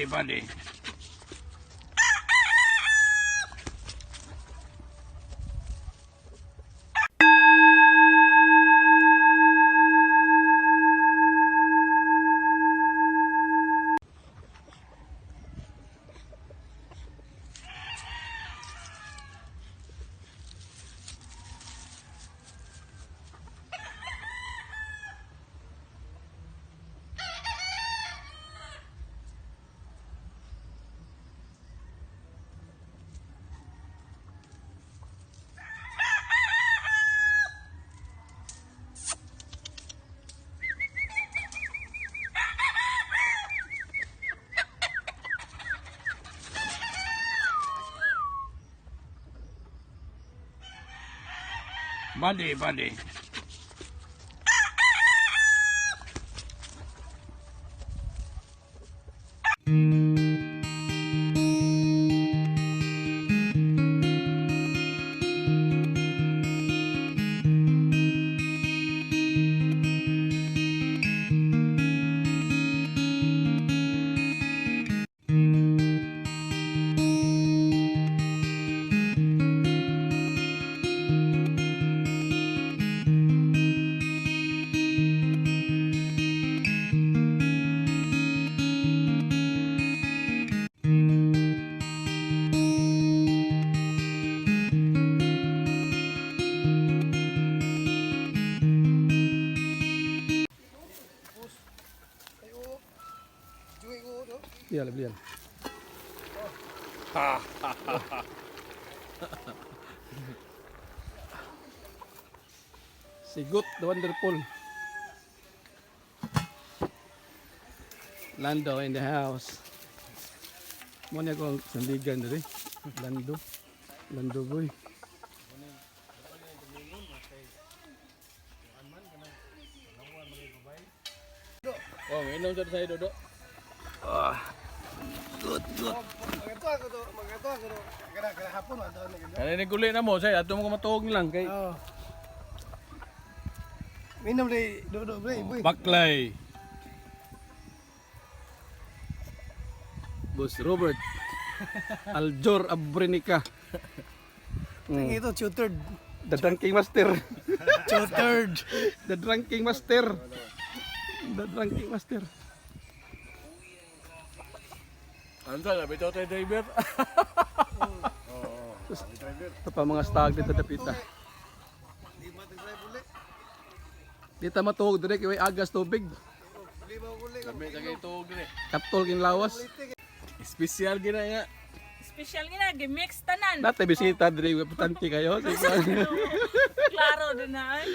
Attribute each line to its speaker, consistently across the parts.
Speaker 1: Buddy, buddy. Buddy, buddy.
Speaker 2: Iya, belian. Sigut, the wonderful. Lando in the house. Mo niya akong sandigan diri. Lando. Lando boy.
Speaker 3: Oh, inom sa sa'yo, Dodo.
Speaker 4: Magato ako to. Kada kada hapon ato na gid.
Speaker 3: Kaya ni guli na mo, say ato mo matuog lang kay
Speaker 4: Oh. Minom dai do bre boy.
Speaker 3: Baklay.
Speaker 2: Boss Robert. Aljor Abrenica.
Speaker 4: Ito two-third.
Speaker 2: The Drunking Master.
Speaker 4: Two-third.
Speaker 2: The Drunking Master. The Drunking Master.
Speaker 3: Ano sa labi to tayo driver?
Speaker 2: Ito pa mga stag dito dapita. Dito matuog dire kay way agas tubig.
Speaker 3: Labi sa kay tuog ni.
Speaker 2: Kaptol king lawas.
Speaker 3: Espesyal gina nga.
Speaker 5: Special gina, gimix tanan.
Speaker 2: Nate bisita dire importante kayo. Sige.
Speaker 5: Klaro din na ay.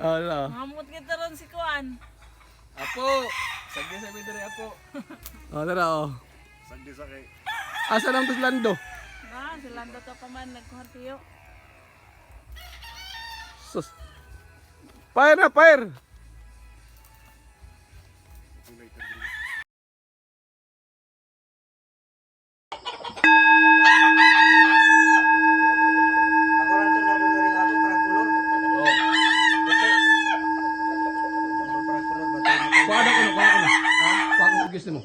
Speaker 2: Ala.
Speaker 5: Mamut kita ron si Kuan.
Speaker 3: Apo, sagdi sa mi dire apo.
Speaker 2: Oh, tara oh.
Speaker 6: Sagdi sa kay.
Speaker 2: Asa lang to Lando?
Speaker 5: Na, si Lando to pa man nagkuhan tiyo.
Speaker 2: Sus. Fire na, fire!
Speaker 7: Ako lang ito nadunurin ako para kulor.
Speaker 3: Oh.
Speaker 7: Para kulor ba tayo?
Speaker 2: Kuha na ko na, kuha ko na. Kuha ko gusto mo.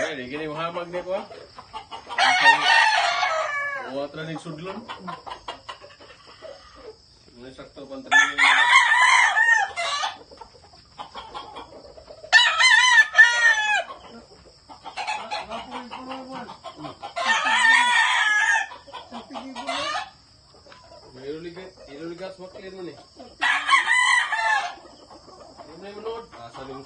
Speaker 3: Ay, di gini muhamag ni ko. Wa tra ni sudlon. May sakto pang training. May iluligat, iluligat, maklin mo ni. Hindi mo na. Asa ni mo.